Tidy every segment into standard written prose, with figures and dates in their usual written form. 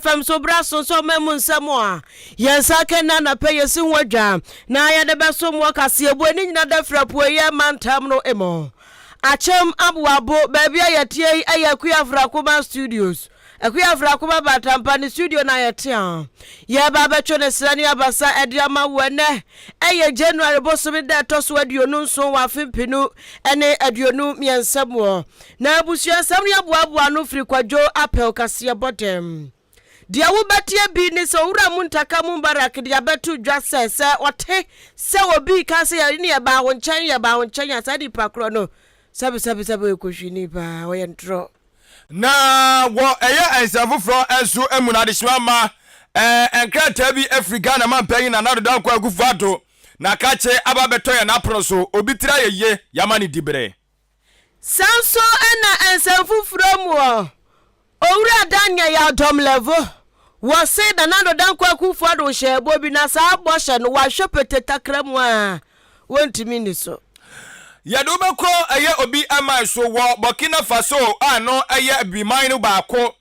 FM so bra so nso ɔma mu nsɛm a yɛn nsa aka nnɛ anɔpa yi yɛsi ho adwa na yɛde bɛsom wɔ kaseɛbɔ ne nyina da firi apueeɛ mantam no mu. Akyem Aboabo, baabi a yɛteɛ yi yɛ Akua Afrakoma Studios. Akua Afrakoma Batampa ne studio na yɛte a yɛreba abɛtwe ne serɛ ne abasa de ama wo ɛnɛ ɛyɛ January bosome da ɛtɔ so 27 wɔ afe 2023 muɔ. Na abusua nsɛm no yɛboaboa ano firi Kwadwo Apɛw kaseɛbɔ dɛm. Deɛ wobɛteɛ bi ne sɛ Owura Muntaka Mubarak de abɛto dwa sɛ sɛ ɔte sɛ obi reka sɛ yɛne yɛbaa wo nkyɛn yɛbaa wo nkyɛn a saa nipa korɔ no sɛbesɛbesɛbe ɔyɛ kohwini paa ɔyɛ ntorɔ. Na wɔ ɛyɛ nsɛm foforɔ nso mu no, adehyema mma nkrataa bi afiri Ghana manpanyin Nana Addo Dankwa Akufo Addo na kakye aba abɛtɔ yɛn apono so. Obi tiri ayɛ yie, yɛama no diberɛ. Saa nso na nsɛm foforɔ mu ɔ, Owura Daniel Yardom Levo, wɔse Nana Addo Dankwa Akufo Addo hyɛɛ bɔ bi na saa bɔhyɛ no wahwɛ pete takra mu a wɔntumi nni so. Yɛde wo bɛkɔ ɛyɛ obi man so wɔ Burkina Faso a ɛno ɛyɛ Abibiman no baako.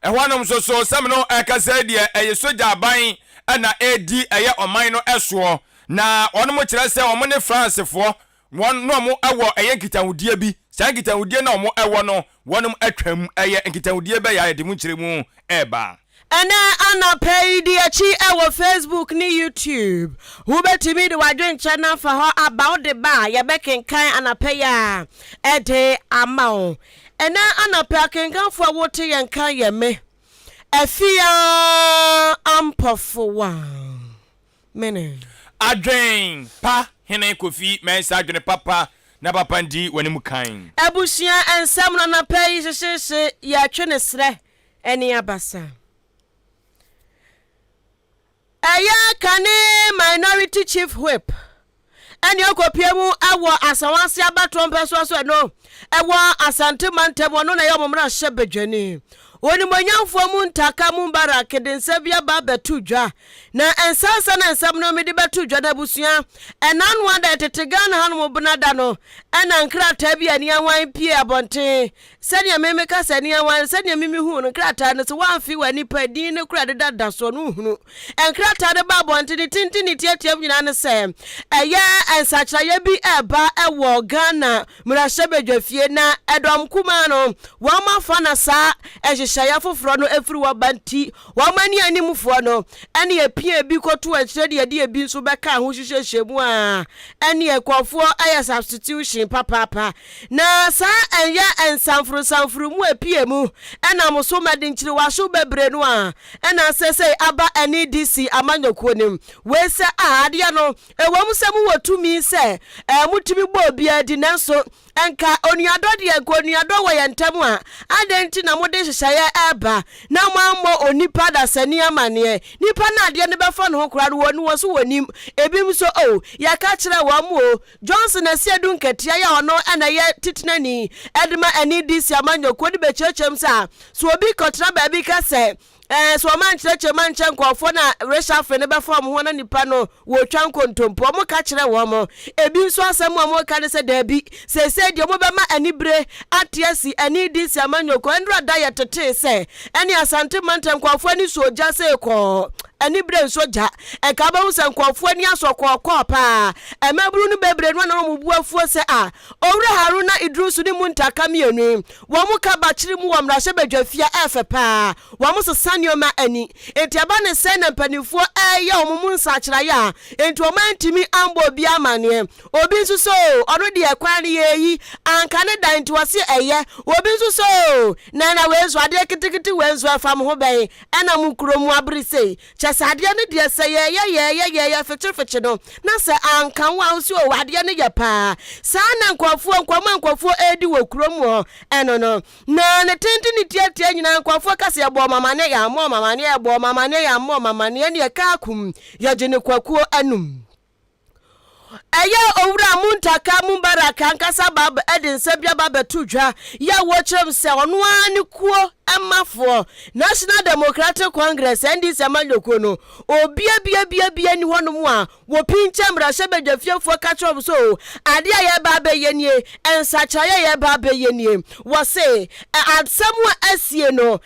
Ɛhɔnom nso so sɛm no ɛkasa yi deɛ ɛyɛ sogya aban na ɛredi ɛyɛ ɔman no soɔ. Na wɔnom kyerɛ sɛ wɔn ne Francefoɔ wɔn na wɔn wɔ ɛyɛ nkitahodie bi. Saa nkitahodie no a wɔn wɔ no wɔnom atwam ɛyɛ nkitahodie bɛyɛ a yɛde mu nkyerɛmu ɛreba. Ɛnnɛ anɔpa yi, di akyi wɔ Facebook ne YouTube. Wobɛtumi de w'adwenkyerɛ no afa hɔ aba, wode ba a, yɛbɛkenkan anɔpa yi ara de ama wo. Ɛnnɛ anɔpa yi, akenkanfoɔ a wote yɛn nka yɛ me, Afia Ampɔfowa. Mene. Adwen pa hene Kofi Mensah adwene papa na papa ndi w'anim kan. Abusua nsɛm no anɔpa yi hyehyeehye yɛtwe ne serɛ ne abasa. Ɛyɛ kane Minority Chief Whip ɛne ɔkɔpie mu wɔ Asawase abatoɔ mpɛsoa so ɛno ɛwɔ Asante mantam ɔno na ɛyɛ ɔmo mmarahyɛ badwani. Onimuonyamfoɔ Muntaka Mubarak de nsɛm bi aba abɛto dwa na nsansa na nsɛm no mede bɛto dwa no abusua ɛna ano ada ɛtete Ghana hanom bena da no ɛna nkrataa bi a ani awan pie abɔnten Sɛnea me meka sɛ nea wan, sɛnea me mehuu no, nkrataa no, sɛ woamfe w'ani pa din no koraa deda da soɔ no wohunu. Nkrataa no ba abɔnten, ne tenten ne tiatiam nyinaa ne sɛ ɛyɛ nsakyeraeɛ bi ɛreba wɔ Ghana mmarahyɛbadwafie na ɛdɔm kumaa no wɔn afa na saa nhyehyɛeɛ foforɔ no ɛfiri hɔ ba nti wɔn ani animfoɔ no ɛne ɛpia bi kɔto akyire de ɛde ebi nso bɛka ho hyehyɛhyɛ mu a ɛne nkurɔfoɔ ɛyɛ substitution papaapa. Na saa ɛnyɛ nsamforo-nsamforo mu epie mu ɛnam so ma de nkyiriwahyew bebree no a ɛna seesei aba NEDC amanyɔkuo no mu. Wei sɛ a adeɛ no, ɛwom sɛ mowɔ tumi sɛ ɛɛ motumi bɔ obiara din nanso nka onuadɔ deɛ nka onuadɔ wɔ yɛn ntam a adɛn nti na mode nhyehyɛeɛ ɛreba na moammɔ onipa dasani amanneɛ? Nipa no adeɛ no bɛfa ne ho koraa no wɔn wɔ so wɔnim. Ebinom nso oh yɛka kyerɛɛ wɔn o Johnson Asiedu Nketia yi a ɔno na ɛyɛ titenani de ma NEDC amanyɔkuo no bɛkyerɛkyerɛ mu sɛ sɛ obi kɔtena baabi ka sɛ ɛɛ sɛ wɔn ankyerɛkyerɛ mu ankyɛ nkurɔfoɔ na reshuffle no bɛfa wɔn ho na nipa no wɔretwa nkontompo wɔn ka kyerɛ wɔn. Ebi nso asɛm a wɔka ne sɛ daabi seesei deɛ wɔbɛma anibere ate asi NEDC amanyɔkuo ɛnora da yɛ tetee sɛ ɛne Asante mantam nkurɔfoɔ ani so ogya sɛ kɔɔ Anibere nsɔ gya. Ɛnka wobɛhu sɛ nkurɔfoɔ ani asɔ kɔɔkɔɔ paa. Mmabunu no bebree no a na wɔn bo afuo sɛ a Owura Haruna Iddrisu ne Muntaka mmienu yi, wɔn ka bakyere mu wɔ mmarahyɛbadwafie a ɛyɛ fɛ paa. Wɔsesa nneɛma ani. Enti ɛba no sɛn na mpanimfoɔ reyɛ wɔn mu nsakyeraeɛ a enti wɔn antumi ammɔ obiara amanneɛ? Obi nso sɛ oo, ɔno deɛ kwan no yɛreyi, anka ne dan nti ɔse ɛyɛ. Obi nso sɛ oo, na na wei nso adeɛ ketekete wei nso ɛfa mo ho bɛn? Ɛna mo kuro mu abere sei. Kyɛ sɛ adeɛ no deɛ sɛ yɛɛyɛ yɛɛyɛ yɛɛyɛ fekye fekye no na sɛ anka wo a wo se oo adeɛ no yɛ paa. Saa na nkurɔfoɔ nkɔmmɔ a nkurɔfoɔ ɛredi wɔ kuro mu hɔ ɛno no. Na ne tenten ne tiatia nyinaa nkurɔfoɔ ka sɛ yɛbɔɔ mo amaneɛ yɛammɔ mo amaneɛ yɛbɔɔ mo amaneɛ yɛammɔ mo amaneɛ ɛneɛ kaa kum yɛgye no kwakuo anum. Ɛyɛ Owura Muntaka Mubarak ankasa ba de nsɛm bi aba abɛto dwa yi a wɔkyerɛ mu sɛ ɔno ara ne kuo mafoɔ National Democratic Congress, NDC, amanyɔkuo no, obia bia bia bia nni hɔnom a wɔpinkyɛ mmarahyɛbadwafiefoɔ ka kyerɛ wɔn sɛ o, adeɛ a yɛreba abɛyɛ nie, nsakyeraeɛ a yɛreba abɛyɛ nie. Wɔse, asɛm a asie no,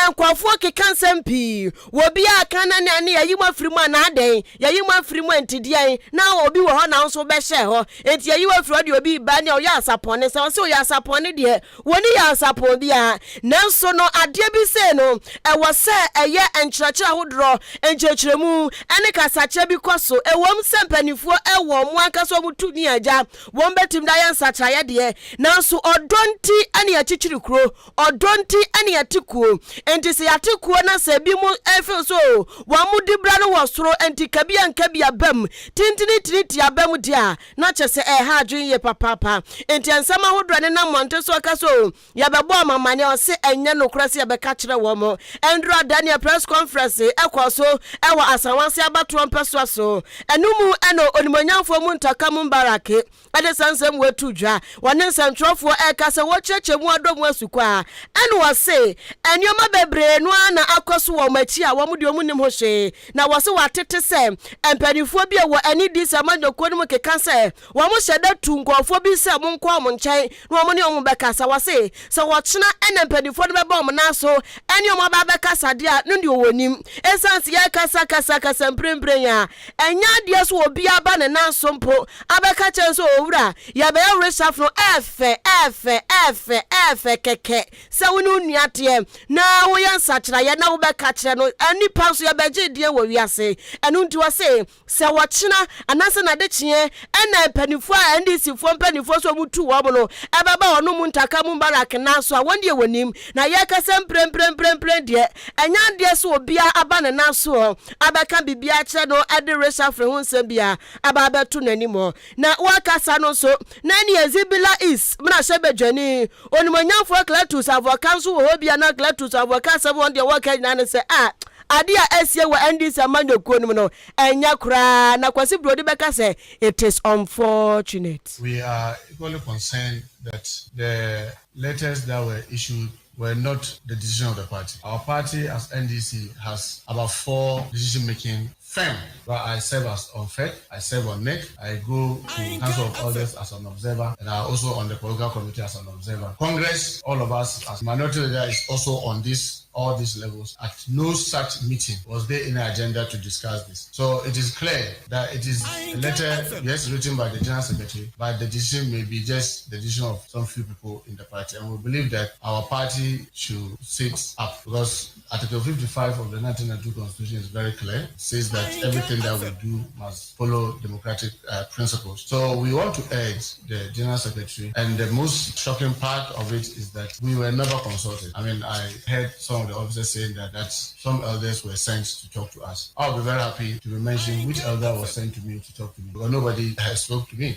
nkurɔfoɔ keka nsɛm pii. Obiara ka na ne ne yɛayi mo afiri mu anaa dɛn? Yɛayi mo afiri mu a nti deɛn? Na obi wɔ hɔ na wo nso wobɛhyɛɛ hɔ. Enti yɛyi wo afiri hɔ deɛ obi reba ne ɔyɛ asapɔne. Sɛ ɔse ɔyɛ asapɔne deɛ, wɔnni nyansapɔn biara. Nanso no, adeɛ bi sei no, ɛwɔ sɛ ɛyɛ nkyerɛkyerɛ ahodoɔ, nkyerɛkyerɛmu, ne kasakyerɛ bi kɔ so. Ɛwom sɛ mpanimfoɔ wɔ wɔn ankasa wɔn tumi a agya wɔn bɛtumi de ayɛ nsakyeraeɛ deɛ, nanso ɔdɔ nti na yɛkyekyere kuro, ɔdɔ nti na yɛte kuo. Enti sɛ yɛate kuo na sɛ ebinom feel sɛ oo, wɔn dibra no wɔ soro nti kabia nkabia ba mu, tintini tiniti aba mu deɛ a, na kyerɛ sɛ ɛreha adwene yie papaapa. Enti nsɛm ahodoɔ a ɛnenam mmɔnten so reka sɛ oo, yɛbɛbɔ wɔn amanneɛ, ɔse ɛnyɛ nokorɛ sɛ yɛbɛka kyerɛ wɔn. Ɛndura da nea press conference kɔɔ so wɔ Asawase abatoɔ mpɛsoa so. Ɛno mu na Onimuonyamfoɔ Muntaka Mumbarak de saa nsɛm wei too dwa. Wɔne nsɛntwerɛfoɔ reka sɛ wɔrekyerɛkyerɛ mu adɔ mu asukɔ a, ɛna ɔse nneɛma bebree no ara na akɔ so wɔ wɔn akyi a wɔn deɛ wɔn nnim ho hwee. Na wɔse wɔatete sɛ mpaninfoɔ bi a wɔ ani di sɛ amanyɔkuo no mu keka sɛ wɔn hyɛ da tu nkurɔfoɔ bi sɛ wɔn nkɔ wɔn nkyɛn na wɔn ne wɔn bɛkasa. Wɔse sɛ ɔkyena na mpaninfoɔ no bɛba wɔn nan so ne wɔn aba abɛkasa deɛ a, no deɛ wɔnim. Ɛsiane sɛ yɛrekasa kasa kasa mprempren yi a, ɛnyɛ adeɛ sɛ obiara ba ne nan so mpo abɛka kyerɛ no sɛ owura yɛbɛyɛ reshuffle no, ɛɛfɛ, ɛɛfɛ, ɛɛfɛ, ɛɛfɛ kɛkɛ sɛ wo ne wo nua teɛ na woyɛ nsakyeraeɛ na wobɛka kyerɛ no. Nnipa nso yɛbɛgye deɛn wɔ wiase? Ɛno nti ɔse sɛ ɔkyena anaasɛ n'adekyeɛ ɛna mpanimfoɔ a NDC foɔ mpanimfoɔ nso wɔn tu wɔn no ɛbɛba wɔn mu ntaka mu Barak nan so a wɔn deɛ wɔnim. Na yɛkasa mprempremprempren deɛ ɛnyɛ adeɛ sɛ obiara aba ne nan soɔ abɛka biribiara akyerɛ no ɛde reshuffle ho nsɛm biara aba abɛto n'anim hɔ. Na wakasa no nso, na ɛne Zibila East mmarahyɛbadwani, Onimuonyamfoɔ Cletus Avoka nso wɔ hɔ bi a na Cletus Avoka asɛm wɔn deɛ wɔka nyinaa ne sɛ ah, adeɛ a asie wɔ NDC amanyɔkuo no mu no, ɛnyɛ koraa. Na Kwasi Brody bɛka sɛ it is unfortunate. We are equally concerned that the letters that were issued were not the decision of the party. Our party as NDC has about four decision-making firm. But I serve as on FEC, I serve on NEC, I go to Council of Elders as an observer, and I also on the political committee as an observer. Congress, all of us as minority leader is also on this all these levels. At no such meeting was there any agenda to discuss this. So it is clear that it is a letter, yes, written by the General Secretary, but the decision may be just the decision of some few people in the party. And we believe that our party should sit up because Article 55 of the 1992 Constitution is very clear. It says that everything that we do must follow democratic uh, principles. So we want to urge the General Secretary, and the most shocking part of it is that we were never consulted. I mean, I heard some of the officers saying that, that some elders were sent to talk to us. I'll be very happy to be mentioning which elder was sent to me to talk to me because nobody has spoke to me.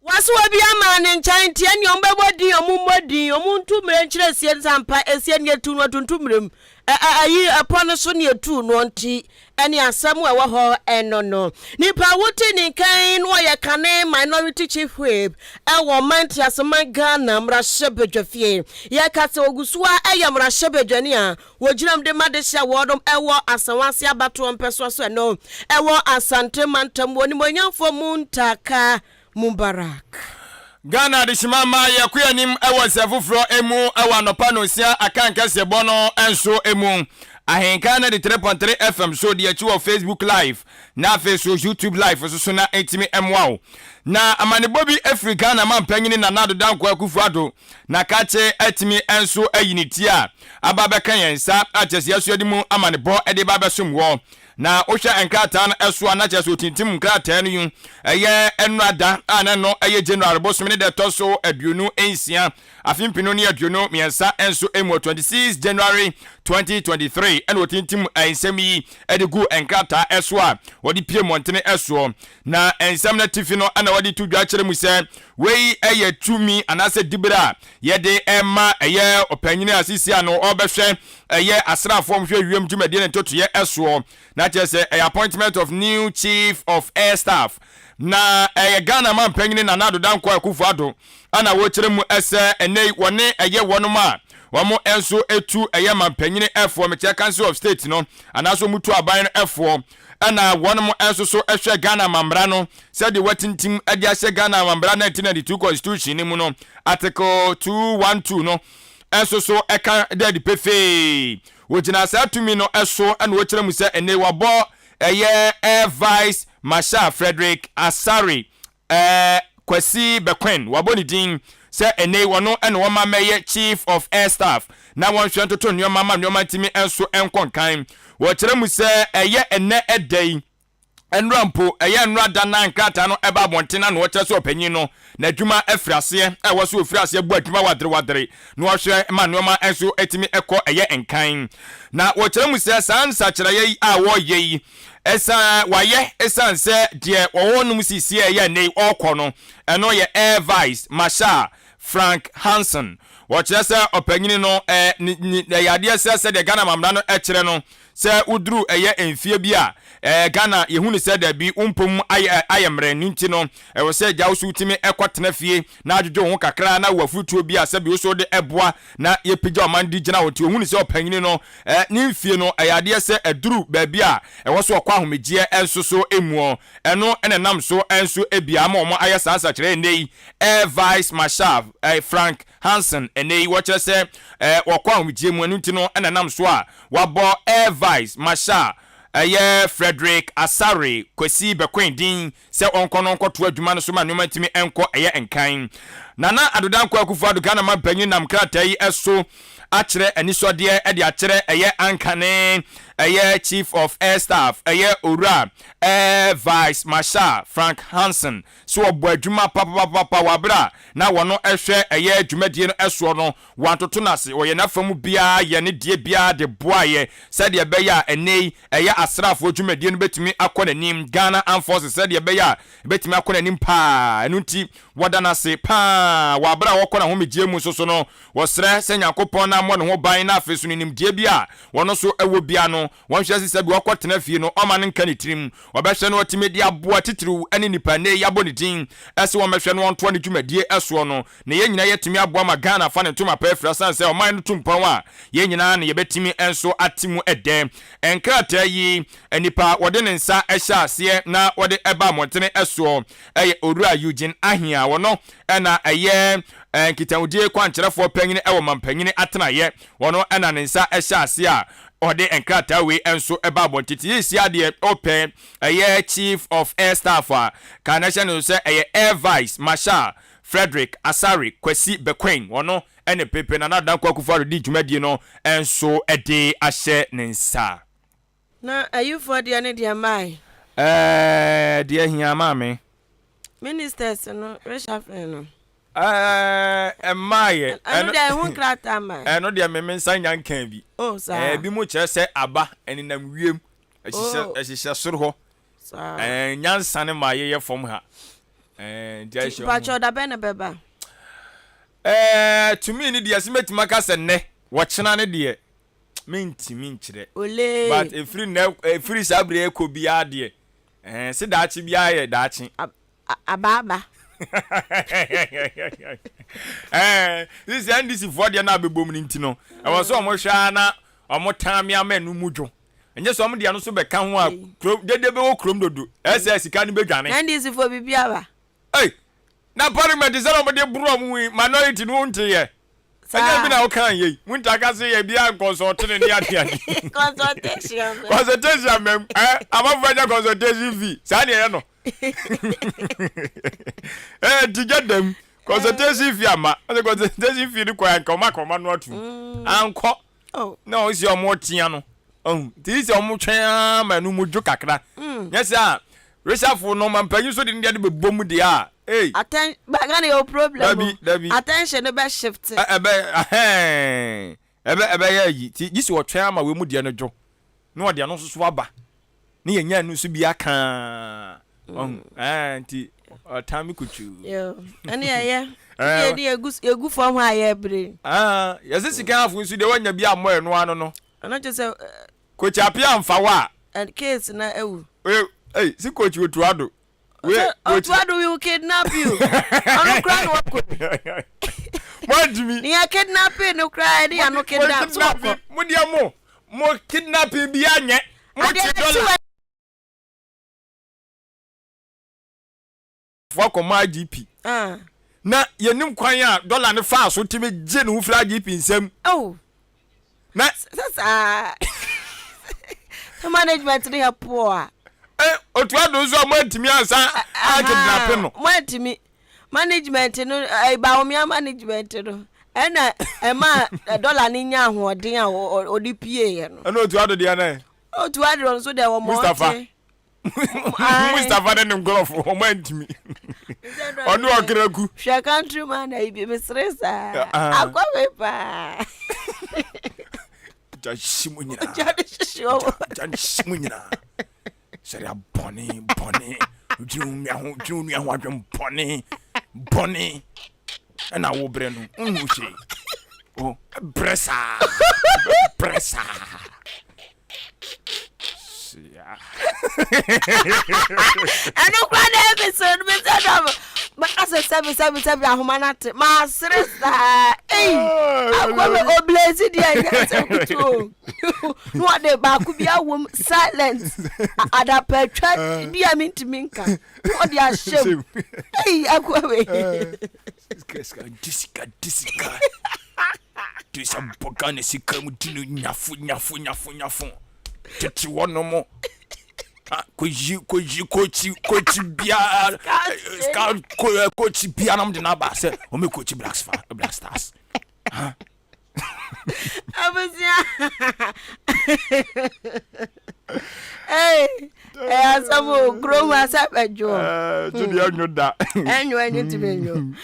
Wɔse obi amaa ne nkyɛn nti ɛneɛ ɔmo bɛbɔ din ɔmo mmɔ din ɔmo ntu mmerɛ nkyerɛ esie no sɛ ampa esie no yɛtuu no atuntu mmerɛ mu ɛ ɛ ayi ɛpɔ no so ne yɛtuu noɔ nti ɛne asɛm a ɛwɔ hɔ ɛno no nipa a wote ne nkan no ɔyɛ kane minority chief whip ɛwɔ ɔman nteaseman Ghana mmarahyɛbadwafie yɛka sɛ ɔgu so a ɛyɛ mmarahyɛbadwani a Wɔgyinam de ma dehye a wɔnom wɔ Asawase abatoɔ mpɛsoa so ɛno ɛwɔ Asante mantam wɔ Onimuonyamfoɔ Muntaka Mubarak. Ghana adehyema ma yɛkɔ yɛn anim wɔ nsɛm foforɔ mu wɔ anɔpa nonsia akan kɛseɛbɔ no nso mu. Ahenkan 93.3 FM so di akyi wɔ Facebook Live na afei so YouTube Live nso so na ɛntumi mmoa wo. Na amanebɔ bi firi Ghana mampanyini Nana Addo Dankwa Akufo-Addo Na kakye atumi nso ayi ne ti a aba abɛka yɛn nsa a kyerɛ sɛ yɛaso yɛde mu amanebɔ de ba abɛsom wɔ. Na wohwɛ nkrataa no so a na kyerɛ sɛ otintim nkrataa no yi ɛyɛ nnora da a na ɛno ɛyɛ January bosome ne da ɛtɔ so 26 afe 2023 nso mu 26 January 2023 ɛna otintim nsɛm yi de gu nkrataa so a wɔde pie mmɔntene soɔ. Na nsɛm no atifi no na wɔde to dwa kyerɛ mu sɛ wei yɛ tumi anaasɛ dibere a yɛde rema ɛyɛ ɔpanyin a sisi ano ɔrebɛhwɛ ɛyɛ asraafoɔ a wɔhwɛ wiem dwumadie ne ntotoeɛ soɔ. Na kyerɛ sɛ ɛyɛ appointment of new chief of air staff. Na ɛyɛ Ghana mampanyini Nana Addo Dankwa Akufo-Addo na wɔrekyerɛ mu sɛ ɛnnɛ yi wɔne ɛyɛ wɔnom a Wɔn nso tu ɛyɛ mampanyini foɔ, mekyerɛ Council of State no, anaasɛ wɔn tu aban no foɔ, ɛna wɔn nso so hwɛ Ghana amammra no sɛdeɛ wɔatintim de ahyɛ Ghana amammra 1992 Constitution no mu no, Article 212 no nso so ɛka da adi pefee. Wɔgyina saa tumi no so na wɔkyerɛ mu sɛ ɛnnɛ wɔabɔ ɛyɛ Air Vice Marshal Frederick Asare Ɛɛ Kwasi Bequin, wɔabɔ ne din sɛ ɛnnɛ yi ɔno na wɔma mmɛyɛ Chief of Air Staff na wɔnhwɛ ntoto nneɛma ma nneɛma ntumi nso nkɔ nkan. Wɔkyerɛ mu sɛ ɛyɛ ɛnnɛ da yi, nnora mpo, ɛyɛ nnora da no a nkrataa no ba abɔnten na wɔkyerɛ sɛ ɔpanyin no n'adwuma afiri aseɛ a ɛwɔ sɛ ɔfiri aseɛ bɔ adwuma waderewadere na wɔhwɛ ma nneɛma nso tumi kɔ ɛyɛ nkan. Na wɔkyerɛ mu sɛ saa nsakyeraeɛ yi a wɔreyɛ yi Ɛsiane wayɛ ɛsiane sɛ deɛ wɔwɔ nom seesei a ɛyɛ nnɛ yi ɔrekɔ no, ɛno yɛ Air Vice Marshal Frank Hanson. Wɔkyerɛ sɛ ɔpanyini no ɛ, ne, ne, ɛyɛ adeɛ sɛ sɛdeɛ Ghana amammerɛ no kyerɛ no, sɛ woduru ɛyɛ mfeɛ bi a, ɛ, Ghana yɛhu no sɛ dabi, wo mpom ayɛ, ayɛ mmerɛ, ɛno nti no, ɛwɔ sɛ agya wo so wotumi kɔtena fie na adwodwo wo ho kakra na wo afutuo bi a sɛbi wo so wode boa na yɛpagya ɔman de gyina hɔ nti ɔhunu sɛ ɔpanyini no ne mfie no ɛyɛ adeɛ sɛ aduru baabi a ɛwɔ so ɔkɔ ahomegyeɛ nso so muɔ ɛno na ɛnam so nso ebia ama wɔn ayɛ saa nsakyerɛɛ nnɛ yi Air Vice Marshal Frank Hansen ɛnnɛ yi wɔkyerɛ sɛ wɔkɔ ahomegyeɛ mu ɛno nti no na ɛnam so a wɔabɔ Air Vice Marshal ɛyɛ Frederick Asare Kwasi Bekoe din sɛ ɔnkɔ no nkɔtoa adwuma no so ma nneɛma ntumi nkɔ ɛyɛ nkan. Nana Addo Dankwa Akufo-Addo Ghana manpanyin nam krataa yi so akyerɛ anisɔdeɛ de akyerɛ ɛyɛ ankane ɛyɛ Chief of Air Staff ɛyɛ Owura Air Vice Marshal Frank Hanson sɛ ɔbɔ adwuma papapapa wɔ abere a na wɔno hwɛ ɛyɛ dwumadie no soɔ no. Wantoto no ase, ɔyɛ n'afa mu biara yɛ ne deɛ biara de boaeɛ sɛdeɛ ɛbɛyɛ a ɛnnɛ yi ɛyɛ asraafoɔ dwumadie no bɛtumi akɔ n'anim, Ghana Armed Forces, sɛdeɛ ɛbɛyɛ a ɛbɛtumi akɔ n'anim pa ara. Ɛno nti wɔda no ase pa ara. Wɔ aberɛ a ɔrekɔ n'ahomegyeɛ mu nso so no, wɔsrɛ sɛ Nyankopɔn no mmɔ ne ho ban na afei nso no nimdeɛ bi a ɔno nso wɔ biara no, wɔnhwɛ sɛ sɛdeɛ ɔrekɔtena fie no ɔmma no nka ne tirim. Wɔbɛhwɛ na watumi de aboa titiriw ne nnipa nnɛ yi abɔ ne din sɛ wɔmmɛhwɛ na wɔntoa ne dwumadie soɔ no. Na yɛn nyinaa yɛatumi aboa ma Ghana afa ne ntoma pa afira sane sɛ ɔman no tu mpɔn a, yɛn nyinaa na yɛbɛtumi nso ate mu dɛ. Nkrataa yi, nipa a wɔde ne nsa hyɛ aseɛ na wɔde ba mmɔntene soɔ yɛ Owura Eugene Ahia. Ɔno na ɛyɛ nkitahodie kwankyerɛfoɔ panyini wɔ mampanyini atenaeɛ. Ɔno na ne nsa hyɛ aseɛ a ɔde nkrataa wei nso ba abɔnten. Nti seesei adeɛ wopɛ ɛyɛ Chief of Air Staff a, ka na hyɛ no nso sɛ ɛyɛ Air Vice Marshal Frederick Asare Kwasi Bekoeng, ɔno ne Pepe Nana Dankwa Akufo-Addo de dwumadie no nso de ahyɛ ne nsa. Na ayifoɔ deɛ ne deɛ mmae. Ɛɛ deɛ hia maame. Ministers no reshuffling no. Ɛɛ ɛmmaeɛ. Ɛno deɛ ɛho nkrataa mmae. Ɛno deɛ me me nsa nya nkaa bi. Oh saa. Ɛɛ bi mo kyerɛ sɛ aba ɛnenam wiem ɛhyehyɛ oh. ɛhyehyɛ soro hɔ. Saa. Ɛɛ nyansa ne ma yɛyɛ fam ha. Ɛɛ nti ahyɛ ho. Mpatsɔ da bɛn na bɛba? Ɛɛ tumi ne deɛ sɛ mɛtumi aka sɛ nnɛ wɔkyena ne deɛ mentumi nkyerɛ. Olee. But ɛfiri nnɛ ɛfiri saa berɛ ɛkɔ biara deɛ ɛɛ se daakye biara yɛ daakye. Abaaba. Ɛɛ sisi NDC foɔ deɛ no abɛbom no nti no ɛwɔ sɛ wɔn hwɛ ara na wɔn tan me ama ɛno mu dwo. Ɛnyɛ sɛ wɔn deɛ no nso bɛka ho a kurom dede bɛwɔ kurom dodo ɛsɛ sika no bɛdwane. NDC foɔ biribi aba. Ei na parliament sɛ na wɔn de boro wɔn yi minority no wɔn te yɛ. Ɛnyɛ bi na woka yɛ yi muntaka se yɛ bi a nkɔnsɔltene ne ade ade. Consultation. Consultation mɛm ɛ amafo anya consultation fee saa ne ɛyɛ no. Ɛɛ nti gya dam consultation fee ama ɛsɛ consultation fee no kɔ anka ɔma akɔma no atum ankɔ. Oh. Na ɔsi ɔmo tea no. Ɔhu nti sɛ ɔmo twɛn ara ma ɛno mu dwo kakra. Nyɛ sɛ a resafo no ma mpanyin so de ne deɛ de bɛbɔ mu deɛ a ei. Atten ba Ghana yɛ wɔ problem o. Dabi dabi. Attention no bɛ shift. Ɛ ɛbɛ ahɛn ɛbɛ ɛbɛyɛ ayi nti gye sɛ ɔtwɛn ama wei mu deɛ no dwo na ɔde ɛno nso so aba ne yɛnya ɛno nso bi aka ɔhu ɛɛ nti ɔtan me kutuu. Yo ɛne ɛyɛ ɛne yɛde yɛgu yɛgu fam hɔ a yɛbere. Ah yɛsɛ sika afo nso deɛ wanya bi ammɔ ɛno ano no. Ɛno kyerɛ sɛ. Coach Appiah amfa wo a. And case na awu. Ee ei si coach Otuado. We coach. Otuado will kidnap you. Ɔno kura na wakɔ. Moantumi. Nea kidnapping no koraa ɛne ano kidnap so ɔkɔ. Mo deɛ mo mo kidnapping bi anyɛ. Mo te dɔla. Fo akɔma IGP. Ah. Na yɛnim kwan a dɔla no faa so tumi gye ne ho firi IGP nsam. Oh. Na. Sɛ saa. Management no yɛ poor a. Eh, otua do nso a moantumi ansa akidnape no. Moantumi. Management no, eh, Bawumia management no. Ɛna ɛma dɔla no nya ahoɔden a ɔde pieeɛ no. Ɛna otua do deɛ no. Otua do nso deɛ wɔn Mustafa. Mustapha ne ne nkurɔfo wɔn antumi ɔne ɔkraku. Hwɛ country man na ibi mesere saa akɔ me paa. Gya hye mu nyinaa. Gya ne hyehye wɔn. Gya ne hye mu nyinaa. Sɛdeɛ bɔne bɔne dwene wo nua ho dwene wo nua ho adwen bɔne bɔne ɛna wo brɛ no nhu hwee o brɛ saa brɛ saa. Ɛno kora na ɛmi sere no mesɛ dɔm mɛka sɛ sɛbi sɛbi sɛbi ahoma no ate maasere saa ei akɔme oblezi deɛ ɛnyɛ sɛ kutu o na wɔde baako bi awom silent adapatwa bi a mentumi nka na wɔde ahyɛ mu ei akɔme sika sika di sika di sika di sɛ bɔ Ghana sika mu di no nyafo nyafo nyafo nyafo tete hɔ nom kɔyi kɔyi kɔkyi kɔkyi biara sika kɔkyi biara nom de no aba sɛ wɔn kɔkyi black black stars. Abusua ɛyɛ asɛm o kurom asɛm ɛdwo ɛdwo ɛnwo da ɛnwo ɛnwo tumi ɛnwo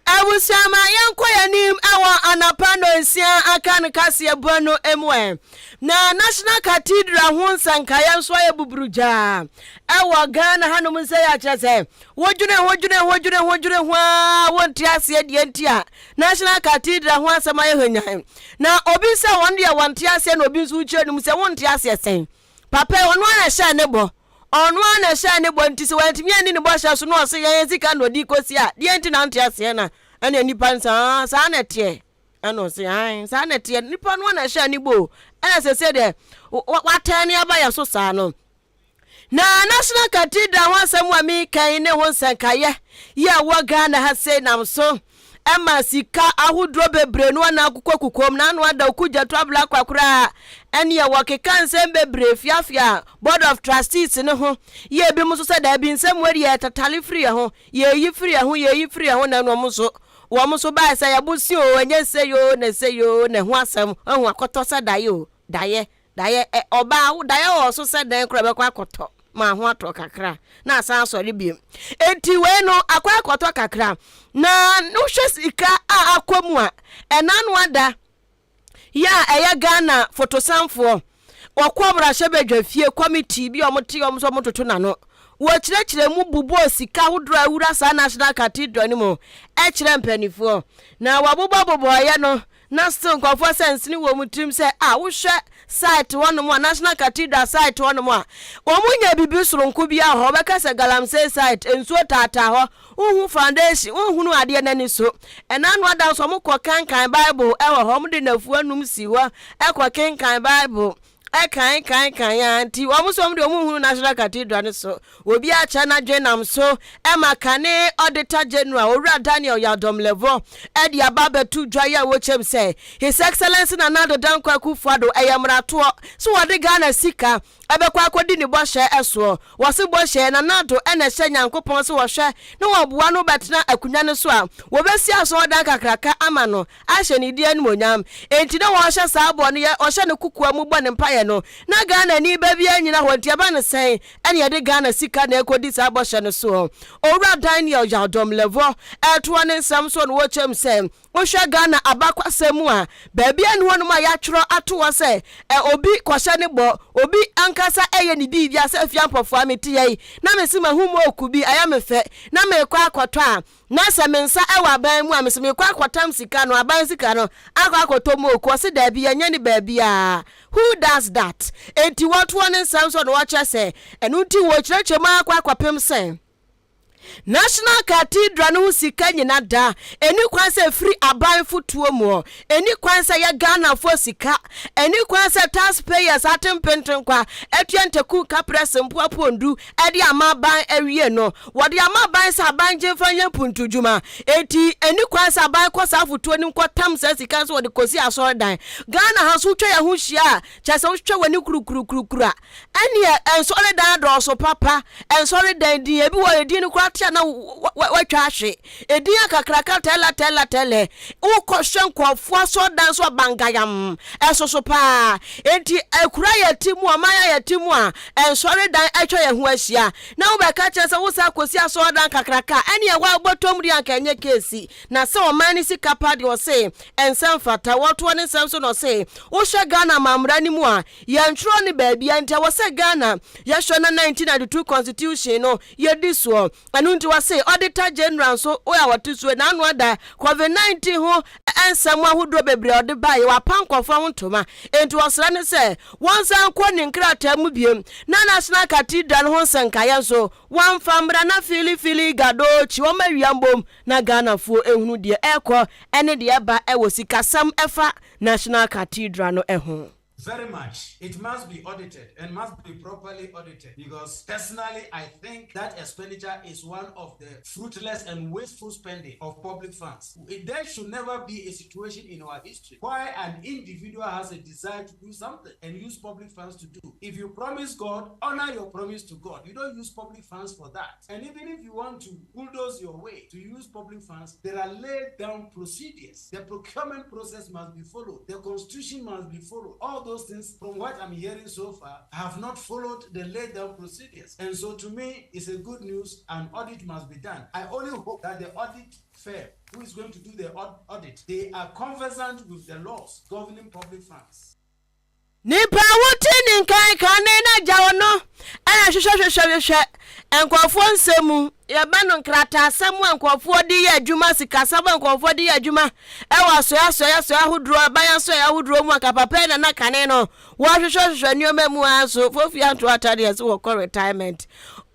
abusua ma yɛnkɔ yɛn anim ɛwɔ anapa nonsia aka no kaseɛ bɔ no mu ɛ na National Cathedral ho nsɛnkaeɛ nso ayɛ buburu gyaa ɛwɔ Ghana hanom nsɛ yɛ akyerɛ sɛ wodwene ho dwene ho dwene ho dwene ho a wonte aseɛ deɛ nti a National Cathedral ho asɛm ayɛ hwanyann. Na obi sɛ wɔn deɛ wɔnte aseɛ na obi nso rekyerɛ no mu sɛ wonte aseɛ sɛn? Papa yi ɔno ara na ɛhyɛɛ ne bɔ. Ɔno ara na ɛhyɛɛ ne bɔ nti sɛ wantumi anni ne bɔhyɛ so na ɔse yɛn sika na ɔde kɔsi a deɛ nti na wonte aseɛ na ɛne nnipa no sɛ aa saa na ɛteɛ ɛna ɔse ae saa na ɛteɛ nipa no ara na ɛhyɛɛ ne bɔ o ɛna sɛsɛ deɛ watɛn ne aba yɛ so saa no. Na National Cathedral ho asɛm a mereka yi ne ho nsɛnkaeɛ yi a ɛwɔ Ghana ha sei nam so ma sika ahodoɔ bebree no ana akokɔ kukom na ano ada okugya to abla kwa koraa ɛneɛ wɔkeka nsɛm bebree fiafia Board of Trustees no ho yɛ ebinom nso sɛ daabi nsɛm wei deɛ yɛtatale firi yɛn ho yɛyi firi yɛn ho yɛyi firi yɛn ho na ɛno wɔn nso wɔn nso baeɛ sɛ yɛbo si o ɛnyɛ sei o na sei o na ɛho asɛm ɛho akɔtɔ sɛ daeɛ o daeɛ Daeɛ, ɛ, ɔbaa, wo daeɛ wɔ so sɛ dɛn koraa bɛkɔ akɔtɔ ma ho atɔ kakra na asan asɔre bio. Enti wei no akɔ akɔtɔ kakra na wohwɛ sika a akɔ mu a, ɛna ano ada yɛ a ɛyɛ Ghana fotosanfoɔ wɔkɔ mmarahyɛbadwa fie kɔmitii bi a wɔte wɔn sɛ wɔtoto n'ano wɔkyerɛkyerɛ mu bobɔɔ sika ahodoɔ a awura saa National Cathedral no mu kyerɛ mpanimfoɔ na wɔabobɔbobɔeɛ no Na still nkurɔfoɔ sɛ nsene wɔ wɔn tirim sɛ ah wohwɛ site hɔnom a National Cathedral site hɔnom a wɔn nya biribi soronko biara wɔ hɔ wɔbɛka sɛ galamsey site nsuo taataa hɔ wonhu foundation wonhunu adeɛ no ani so ɛna ano ada nso wɔn kɔ kankan Bible ɛwɔ hɔ wɔn de nafua num si hɔ ɛkɔ kenkan Bible Ɛkan kan kan ara nti wɔn nso wɔn deɛ wɔn nhunu National Cathedral no so. Obi akyɛ n'adwene nam so ma kane Auditor General Owura Daniel Yadom Levo de aba abɛto dwa yi a wɔkyɛm sɛ His Excellency Nana Addo Dankwa Akufo-Addo ɛyɛ mmaratoɔ sɛ wɔde Ghana sika ɛbɛkɔ akɔdi ne bɔhyɛ soɔ. Wɔse bɔhyɛ Nana Addo na ɛhyɛ Nyankopɔn sɛ wɔhwɛ na wɔboa no bɛtena akonnwa no so a wɔbɛsi asɔredan kakraka ama no ahyɛ ne din animuonyam. Enti na wɔhyɛ saa bɔ no yɛ ɔhyɛ no kokoa mu bɔ ne mpaeɛ no. Na Ghanani ba biara nnyina hɔ nti ɛba no sɛn ɛna yɛde Ghana sika na ɛkɔdi saa bɔhyɛ no soɔ? Owura Daniel Yaw Domelevo ɛretoa ne nsɛm soɔ na ɔkyerɛ mu sɛ wohwɛ Ghana abakwasɛm mu a baabiara nni hɔnom a yɛatwerɛ ato hɔ sɛ ɛ obi kɔhyɛ ne bɔ, obi ankasa ɛyɛ ne biribia sɛ afie ampɔfoa mete ha yi na mese mahu moku bi ɛyɛ me fɛ na merekɔ akɔtɔ a Na sɛ me nsa wɔ aban mu a, mese merekɔ akɔtam sika no, aban sika no, akɔ akɔtɔ mook. Ɔse daabi, yɛnyɛ no baabiara. Who does that? Enti wɔtoɔ ne nsɛm so na wɔkyerɛ sɛ, ɛno nti wɔkyerɛkyerɛ mu ara kɔ akɔpem sɛ, National Cathedral no ho sika nyina da, ɛni kwan sɛ ɛfiri aban fotoɔ muɔ, ɛni kwan sɛ ɛyɛ Ghanafoɔ sika, ɛni kwan sɛ tax payers ate mpentenkwa atua ntaku kaprɛ sempoa pondu de ama aban awie no, wɔde ama aban sɛ aban gye mfa nyɛ mpuntudwuma. Enti ɛni kwan sɛ aban kɔ saa fotoɔ no mu kɔtam saa sika no sɛ wɔde kɔsi asɔredan. Ghana ha nso wotwa yɛn ho hyia a, kyerɛ sɛ wohwɛ w'ani kurukurukurukuru a, Ɛnneɛ nsɔredan adɔɔso papa. Nsɔredan din, ebi wɔ edin no koraa te a na woatwa ahwe. Edin akakraka tɛla tɛla tɛlɛ. Wokɔhwɛ nkurɔfoɔ asɔredan so a bangayam, ɛsoso paa. Enti akura a yɛte mu, ɔman a yɛte mu a nsɔredan atwa yɛn ho ahyia, na wobɛka kyerɛ sɛ wosan akɔsi asɔredan kakraka a, ɛnneɛ woabɔtɔ mu deɛ anka ɛnyɛ keesi. Na sɛ ɔman no sika pa deɛ ɔse ɛnsɛ mfata. Wɔtoɔ ne nsɛm so na ɔse wohwɛ Ghana amammra no mu a, Yɛntwerɛ no baabiara nti ɛwɔ sɛ Ghana yɛhwɛ na 1992 constitution no yɛdi soɔ. Ɛno nti wɔse Auditor General nso a ɔte soɔ yi n'ano ada covid 19 ho nsɛm ahodoɔ bebree a ɔde baeɛ wapa nkurɔfoɔ ho ntoma. Enti wɔsrɛ no sɛ wɔnsan nkɔ ne nkrataa mu biom na National Cathedral no ho nsɛnkaeɛ nso wɔmfa mmra na fili fili gadoochi wɔmma awia mbom na Ghanafoɔ nhunu deɛ ɛrekɔ ne deɛ ɛba wɔ sikasɛm ɛfa National Cathedral no ho. Very much. It must be audited and must be properly audited because personally I think that expenditure is one of the fruitless and wasteful spending of public funds. There should never be a situation in our history where an individual has a desire to do something and use public funds to do. If you promise God, honor your promise to God. You don't use public funds for that. And even if you want to bulldoze your way to use public funds, there are laid down procedures. The procurement process must be followed. The constitution must be followed. All those things, from what I'm hearing so far, have not followed the laid down procedures. And so to me, it's a good news. An audit must be done. I only hope that the audit firm who is going to do the audit, they are conversant with the laws governing public funds. Nipa a wote ne nkan kane na gyaw no na hwehwɛhwehwɛhwehwɛ nkurɔfoɔ nsɛm mu. Yɛbɛ no nkrataasɛm a nkurɔfoɔ de yɛ adwuma, sikasɛm a nkurɔfoɔ de yɛ adwuma wɔ asoɛ asoɛ asoɛ ahodoɔ, aban asoɛ ahodoɔ mu anka papa yi na na kane no wɔhwehwɛhwehwɛ nneɛma mu ara nso Fofi anto atadeɛ sɛ wɔkɔ retirement.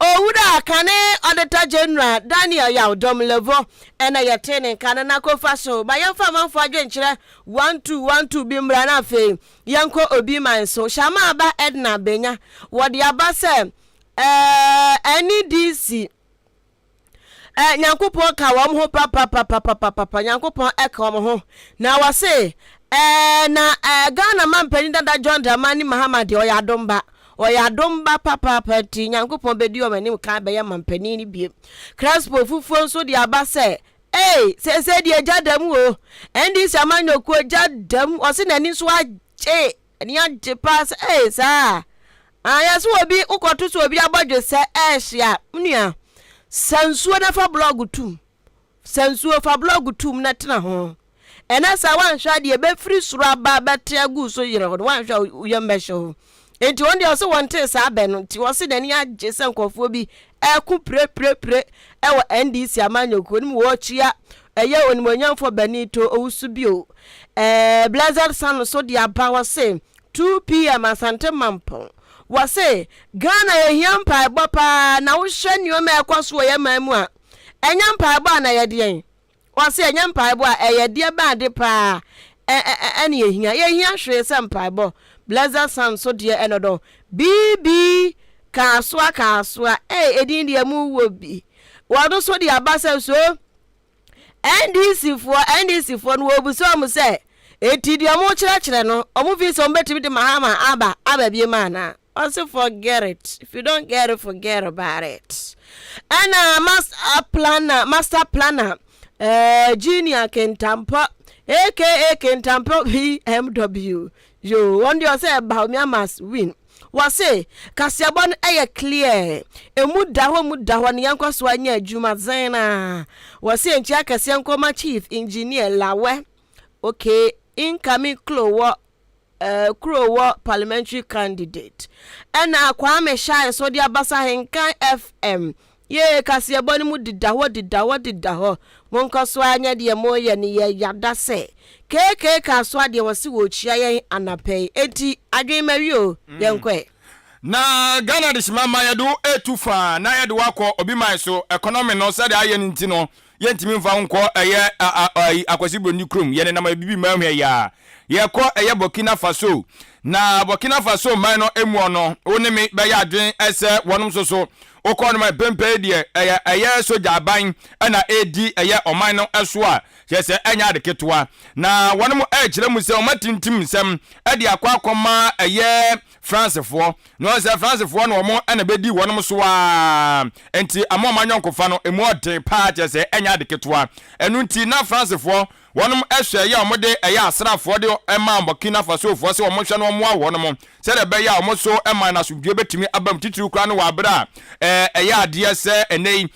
Owura kane Auditor General Daniel Yaw Domelevo na yɛtee ne nka no na kofa so ma yɛmfa amanfoɔ adwenkyerɛ 1212 bi mmra na afei yɛnkɔ obi man so. Shama aba Edna Benya wɔde aba sɛ ɛɛ NDC ɛɛ Nyankopɔn ka wɔn ho papapapapapa Nyankopɔn ɛka wɔn ho na wɔse ɛɛ na ɛɛ Ghana manpanin dada John Dramani Mahama deɛ ɔyɛ adomba ɔyɛ adomba papaapa nti Nyankopɔn bɛdi wɔn anim kan bɛyɛ manpanin no biem. Crespo fufuo nso de aba sɛ Ei seesei deɛ gya da mu o. NDC amanyɔkuo gya da mu. Ɔse n'ani nso agye. Ani agye paa sɛ ei saa. Ah yɛse obi wokɔto sɛ obi abɔdwe sɛ ɛɛhye a nua sa nsuo na fa blɔg tum. Sa nsuo fa blɔg tum na tena ho. Ɛnɛ saa woanhwɛ a deɛ ɛbɛfiri soro aba bɛte agu so yerɛw no woanhwɛ a wo yam bɛhye wo. Enti wɔn deɛ ɔse wɔntee saa bɛ no nti ɔse n'ani agye sɛ nkurɔfoɔ bi ɛko pirepirepire wɔ NDC amanyɔkuo no mu wɔrekyia ɛyɛ onimuonyamfoɔ Benito Owusu bio. Ɛɛ Blessed Son nso de aba wɔse 2pm Asante Mampɔn wɔse Ghana yɛhia mpaebɔ paa na wohwɛ nneɛma a ɛkɔ so wɔ yɛn man mu a ɛnyɛ mpaebɔ a na yɛdeɛn Ɔse ɛnyɛ mpaebɔ a ɛyɛ deɛ bɛn ade paa ɛne yɛhia? Yɛnhia hwee sɛ mpaebɔ. Blessed Son nso deɛ ɛno no BB Kaasoa Kaasoa ei edin deɛ mo wɔ bi. Wɔn nso de aba sɛ so NDC foɔ NDC foɔ no wɔbisa wɔn sɛ eti deɛ wɔn kyerɛkyerɛ no wɔn fi sɛ wɔn bɛtumi de Mahama aba aba biem anaa? Ɔse forget it if you don't get it forget about it ɛna master planner master planner ɛɛ eh, junior kentampɔ aka kentampɔ bmw yo wɔn deɛ ɔsɛ Bawumia must win wɔse kaseɛbɔ no ɛyɛ clear emu da hɔ mu da hɔ ne yɛn kɔ so anyɛ adwuma zɛn na wɔse nkyia kɛseɛ nkɔma chief engineer lawɛ okay incoming klo wɔ Kuro wɔ parliamentary candidate ɛna Kwame Shai nso de abasa Henkan FM yee kaseɛbɔ no mu deda hɔ deda hɔ deda hɔ monkɔ so ara nyɛ deɛ moyɛ no yɛ yada sɛ KK Kasoa deɛ wɔse wɔrekyia yɛn anapa yi enti adwene mawie o yɛnkɔ ɛ. Na Ghana dehyema ma yɛde wo etu fa na yɛde wo akɔ obi man so. Economy no sɛdeɛ ayɛ no nti no, yɛntumi mfa wo nkɔ ɛyɛ ayi Akwasi Broni kurom. Yɛnenam abibi man hwɛ yi a, yɛkɔ ɛyɛ Burkina Faso. Na Burkina Faso man no emuɔ no, wo ne me bɛyɛ adwene sɛ wɔnom nso so wokɔ nom a, mpempɛn deɛ ɛyɛ ɛyɛ sogya aban na ɛredi ɛyɛ ɔman no so a, kyerɛ sɛ ɛnyɛ ade ketewa. Na wɔnom ɛrekyerɛ mu sɛ wɔn atintim nsɛm de akɔ akɔma ɛyɛ Fransefoɔ. Na wɔn sɛ Fransefoɔ na wɔn na bɛdi wɔnom so ara, nti ama wɔn ayɔnkofa no emu ɔden paa, kyerɛ sɛ ɛnyɛ ade ketewa. Ɛno nti na Fransefoɔ wɔnom hwɛ yɛ a wɔde ɛyɛ asraafoɔ de maa Burkina Fasofoɔ sɛ wɔn nhwɛ na wɔmmoa wɔnom sɛdeɛ ɛbɛyɛ a wɔn so man no asomdwoeɛ bɛtumi aba mu, titiriw koraa no wɔ aberɛ a ɛyɛ adeɛ sɛ ɛnnɛ yi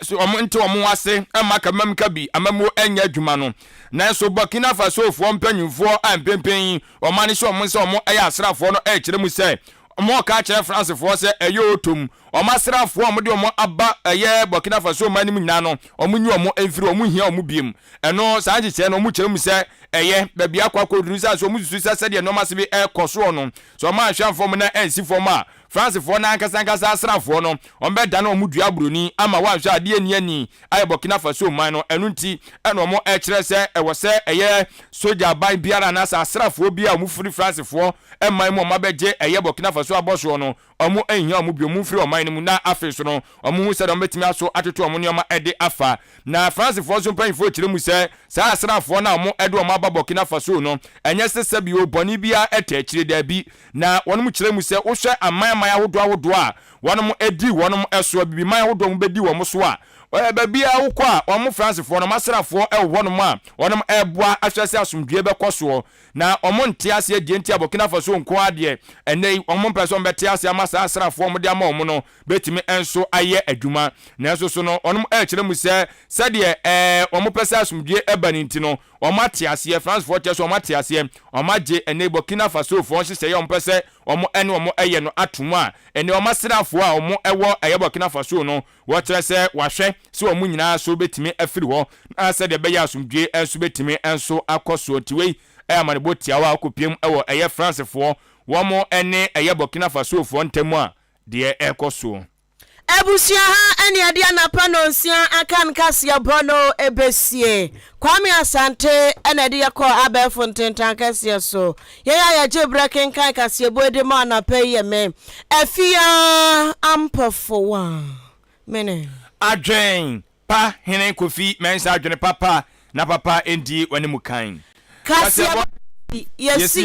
so wɔn nte wɔn ho ase mma kamamka bi amammuo nyɛ adwuma no. Nanso Burkina Fasofoɔ mpanyimfoɔ a mprempren yi wɔn ani hyɛ wɔn sɛ wɔn yɛ asraafoɔ no rekyerɛ mu sɛ wɔreka akyerɛ Fransefoɔ sɛ ɛyɛ otom wɔn asraafoɔ a wɔde wɔn aba ɛyɛ Burkina Faso man no mu nyinaa no wɔn nyi wɔn mfiri wɔn nhia wɔn biem. Ɛno saa nhyehyɛɛ no wɔn kyerɛ mu sɛ ɛyɛ baabi akɔ akɔduru sɛ so wɔn susu sɛ sɛdeɛ nneɛma se bi ɛrekɔ soɔ no sɛ wɔn anhwɛ amfa wɔn nan ansi fam a Fransefoɔ no ankasa ankasa asraafoɔ no, wɔbɛdane wɔn dua buroni ama wɔanhwɛ adeɛ anni ani ayɛ Burkina Faso man no. Ɛno nti na wɔkyerɛ sɛ ɛwɔ sɛ ɛyɛ sogya aban biara anaasɛ asraafoɔ bi a wɔfiri Fransefoɔ man mu a wɔabɛgye ɛyɛ Burkina Faso abɔsoɔ no, wɔnhia wɔn bio, wɔmfiri ɔman no mu na afei nso no wɔhu sɛdeɛ wɔbɛtumi aso atoto wɔn nneɛma de afa. Na Fransefoɔ nso mpanyinfoɔ kyerɛ mu sɛ saa asraafoɔ no a wɔde wɔn aba Burkina Faso no, ɛnyɛ sɛ sɛbio bɔne biara ɛta akyire, daabi. Na wɔnom kyerɛ mu sɛ wohwɛ aman aman ahodoɔ ahodoɔ a wɔnom adi wɔnom so, abibiman ahodoɔ a wɔbɛdi wɔn so a, baabiara wokɔ a wɔn Fransefoɔ no, wɔn asraafoɔ wɔ hɔnom a wɔnom ɛreboa ahwɛ sɛ asomdwoeɛ bɛkɔ soɔ. Na wɔn nte aseɛ deɛ nti a Burkina Faso nko ara deɛ ɛnnɛ yi wɔn mpɛ sɛ wɔbɛte aseɛ ama saa asraafoɔ a wɔde ama wɔn no bɛtumi nso ayɛ adwuma. Nanso so no wɔnom ɛrekyerɛ mu sɛ sɛdeɛ ɛɛ wɔn pɛ sɛ asomdwoeɛ ba no nti no wɔn ate aseɛ, Francefoɔ kyerɛ sɛ wɔn ate aseɛ, wɔn agye ɛnnɛ yi Burkina Fasofoɔ nhyehyɛeɛ a wɔn pɛ sɛ wɔn ɛne wɔn ɛyɛ no ato mu a ɛnnɛ wɔn asraafoɔ a wɔn ɛwɔ ɛyɛ Burkina Faso no wɔkyerɛ sɛ wɔahwɛ sɛ wɔn nyinaa so bɛtumi afiri hɔ na sɛdeɛ ɛbɛyɛ asomdwoeɛ nso bɛtumi nso akɔ soɔ. Nti wei ɛyɛ amanebɔ tiawa a wokɔpiem wɔ ɛyɛ Francefoɔ wɔn ne ɛyɛ Burkina Fasofoɔ ntam a deɛ ɛrekɔ soɔ. Abusua ha ne ɛde anapa nonsia akan kaseɛbɔ no ɛbɛsie. Kwame Asante na ɛde yɛ kɔɔ abɛɛfo ntentan kɛseɛ so. Yɛn a yɛgye berɛ kenkan kaseɛbɔ yi de ma anapa yi yɛ me, Afia Ampofowaa. Mene. Adwen pa hene Kofi Mensah adwene papa na papa ndi w'anim kan. Kaseɛbɔ yi yɛsi.